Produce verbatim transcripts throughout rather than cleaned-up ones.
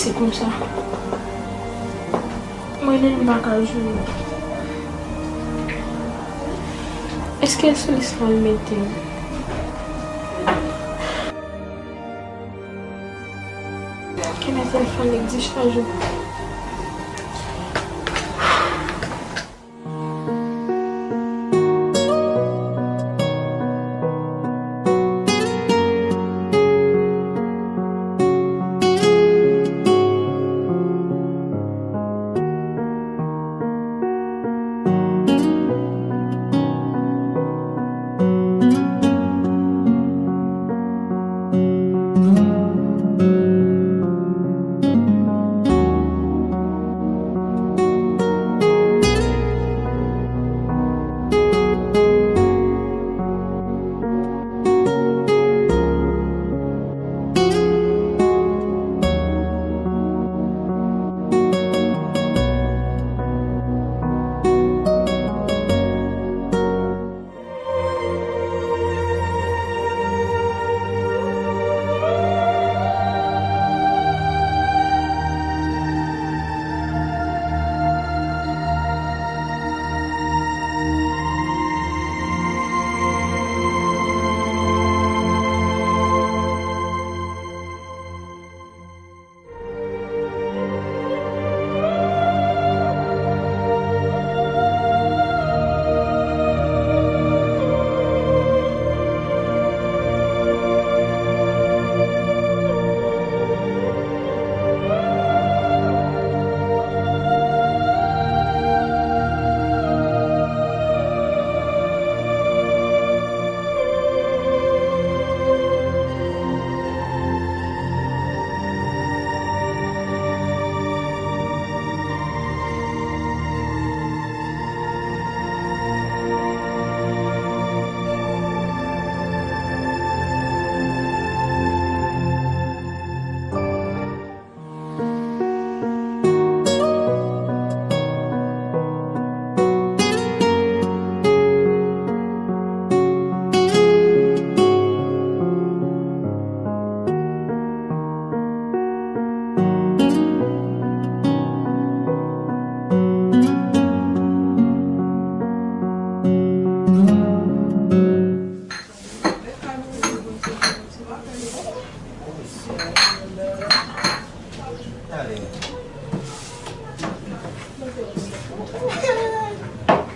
Se konsa. Mwen menm m pa ka jwe. Èske Solis pral mete m? Kenbe telefòn li k dichaje.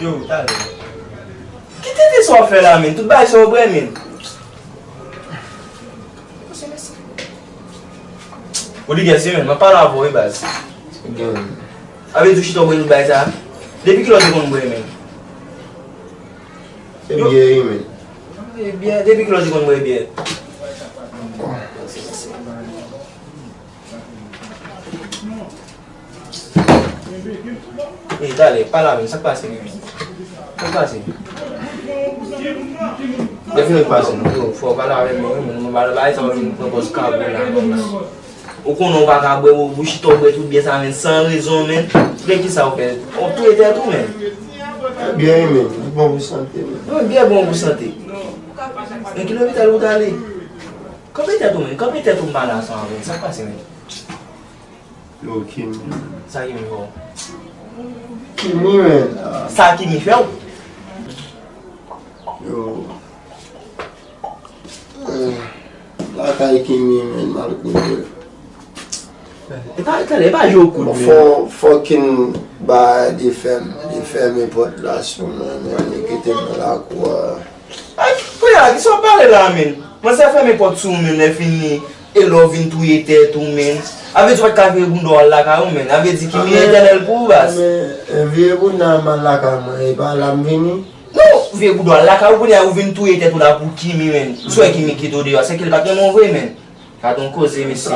Yo, talè. Ki tenten sa w ap fè la, menn? Tout bagay sa w ap bwè, menn. Rodriguez, menn, m ap pale avè w, wi, baz. Gen. A vle di w chita w bwè tout bagay sa? Depi kilè w te konn bwè, menn? Se byen, wi, menn. E byen, depi kilè w te konn bwè byen? E, talè, pale avè m, sa k pase, menn? Sa k pase? Lè fini k pase, non, yo, fò w pale avè m, menn, menn, mwen pale bagay sa, w vin pran pòz kabri la, menn. Ou konnen w pa ka bwè, ou, ou chita w bwè tout byen sa, menn, san rezon, menn. Gen kisa w fè? Ou touye tèt ou, menn. Byen, menn, li bon pou sante, menn. Wi, byen bon pou sante. Men ki lopital ou t ale? Kanpe tèt ou, menn. Kanpe tèt ou, m pale ansanm avè w. Sa k pase, menn? Yo, Kimi. Sa Kimi fè w? Kimi, menn. Sa Kimi fè w? Yo. Eh, lakay Kimi, menn, malgre. E pa, talè, e pa jwe w kout, menn. Fò, fò Kimi ba defèm, defèmen pòt la sou mwen, menn, li kite m nan lakou a. Ay, kounye a, kisa w ap pale la, menn? Manzè fèmen pòt sou ou, menn, lè fini, e lè w vin touye tèt ou, menn. A vle di w pa t ka vire bounda w al lakay ou, menn. A vle di Kimi etènèl pou ou, baz. Men, eh, vire bounda m al lakay mwen, e pa la m vini. Non, vye boudwa, lakay ou kounye a, ou vin touye tèt ou la pou Kimi, menn. Si w wè Kimi kite w deyò, se ke l pa t renmen w vre, menn. Gade yon koze, mesye.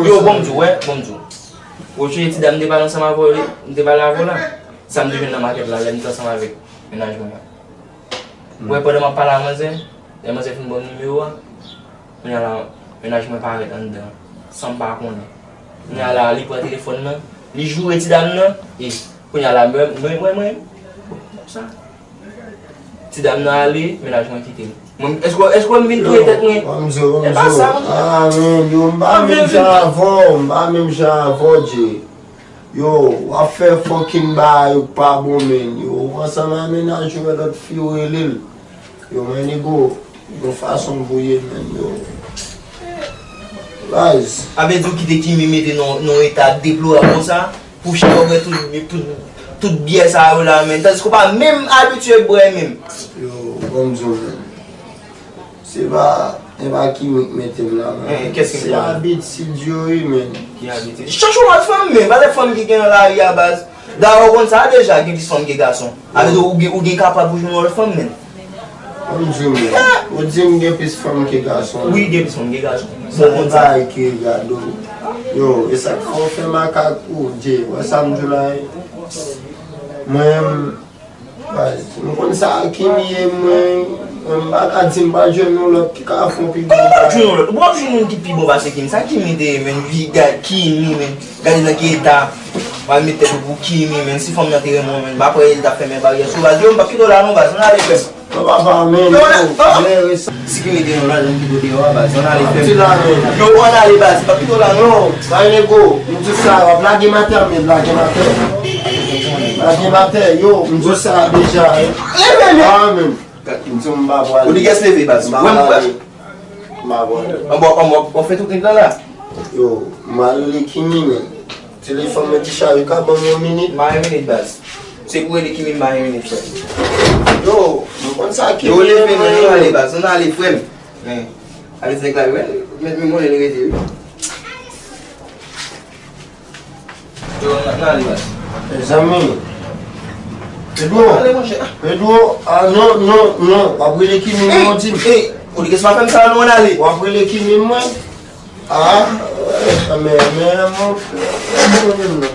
Yo, bon m di w, wè, bon m di w. Ou sonje ti dam m te pale ansanm avè w, m te pale avè w la? Sa m te jwenn nan makèt la, lè m te ansanm avèk mennaj mwen an. Ou wè, pandan m ap pale a manzè, lè manzè fin ban m nimewo a, kounye a la, mennaj mwen parèt anndan, san m pa konnen. Kounye a la, li pran telefòn nan, li joure ti dam nan, e kounye a la, mwen, mwen, mwen, mwen, konsa. Ti dam nan ale, mennaj mwen kite m. Mwen, èske, èske m vin touye tèt mwen? Yo, ban m di w, ban m di w. E pa sa, mwen. Ah, men, yo, m pa menm jan avè w, m pa menm jan avè w, Dje. Yo, w ap fè fucking bagay ou k pa bon, men. Yo, ou ansanm ak mennaj ou, wè lòt fi ou rele l. Yo, men, nego, yon fason pou ye, men, yo. Baz. A vle di w kite Kimi mete nan, nan eta deplorab konsa? Pou chita w bwè tout, tout, tout byè sa yo la, men. Tandiske w pa menm abitye bwè menm. Yo, ban m di w, men. Se pa, se pa Kimi k mete m la, men. Eh, kès ki mete w la? Se abitid yo, wi, men. Ki abitid? Chèche yon lòt fanm, men. Pa de fanm ki gen nan lari a, baz. Dayè, ou konn sa deja, gen plis fanm ke gason. A vle di, ou gen, ou gen kapab pou jwenn yon lòt fanm, men. Ban m di w, men. Ou di m gen plis fanm ke gason. Wi, gen plis fanm ke gason. Bon, konn sa. Bagay ki gade w. Yo, e sa k fè w fè makak ou, Dje. Wè sa m di w la, e? Mwen, m, m konn sa Kimi ye, mwen, mwen, m pa ka di m pa jwenn yon lòt ki ka fè yon pi bon bagay. Ou p ap jwenn yon lòt, ou p ap jwenn moun ki pi bon pase Kimi. Sa Kimi te ye, men, vi, gad Kimi, men. Gade nan ki eta. W al met tèt ou pou Kimi, men. Si fanm nan te renmen w, men, m pa kwè li t ap fèmen baryè sou baz. Yo, m p ap kite w la non, baz. Ann ale, frè m. Non, papa, men, yo, men, si Kimi te yon lajan ki do deyò a, baz, ann ale, frè m. Yo, ann ale, baz, m p ap kite w la non. Yo, bay nego, m di sa, w ap lage m atè, men, lage m atè. Lage m atè, yo, m di sa deja, eh. Leve, men. Ah, men. M di w m pa pwale. Rodriguez, leve, baz. M pa pwale. M pa pwale. Anbò, anbò, w ap fè tout nèg la la. Yo, m al rele Kimi, men. Telefòn mwen te chaje, ka ban m yon minit? M pa gen minit, baz. Se pou rele Kimi, m pa gen minit, frè. Yo, m konn sa Kimi. Yo, leve, men, ann ale, baz, ann ale, frè m. Men, ale nèg la, yo, mèt men mwen, li rete, wi. Yo, ann ale, baz. Mezanmi. Pedro. Ale, monchè. Pedro, ah, non, non, non. W ap rele Kimi, non, di m. Ey, Rodriguez, pa fè m sa, non, ann ale. W ap rele Kimi, mwen. Ah, men, men, mon frè, men, non.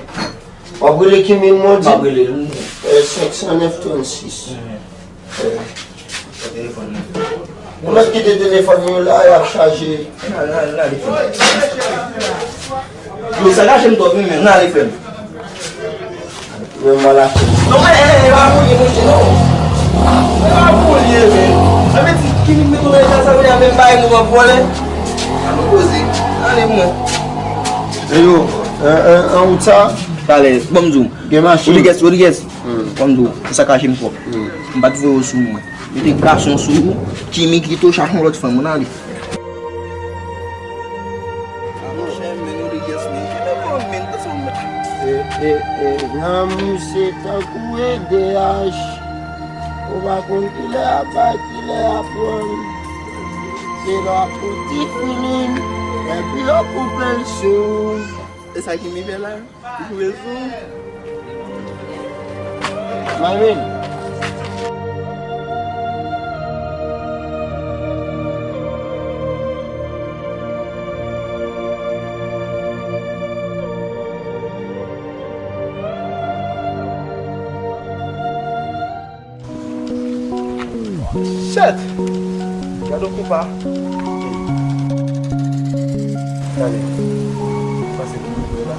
W ap rele Kimi, mwen, di m. M ap rele l. Eh, senk san nèf trannsis. Ou mèt kite telefòn yo la, y ap chaje. Yo, sa kache m twòp, wi, men, ann ale, frè m. Men m al achte. Non, men, eh, eh, e pa pou li, monchè, non. E pa pou li, men. Sa vle di, ki li met ou nan eta sa, kounye a, menm bagay nou w ap vòlè. An nou poze. Ale, mwen. E yo, eh, eh, an wout sa? Talè, ban m di w. Gen machin. Rodriguez, Rodriguez. Hmm. Ban m di w, sa kache m twòp. Hmm. M pa t voye w sou mwen. Mete gason sou ou, Kimi kite w chache yon lòt fanm, ann ale. A monchè, men Rodriguez, men kenbe kò w, men, pase w, men. E, e, e, lanmou se tankou E D H. Ou pa konn kilè ap bay, kilè ap pran. Se lè w ap pran ti filin, epi yo koupe l sou ou. E sa Kimi fè la? Li jwe sou. Marvin. Shit! Gade yon konpa. Gade. Pase pou mwen la.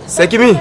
Sè Kimi,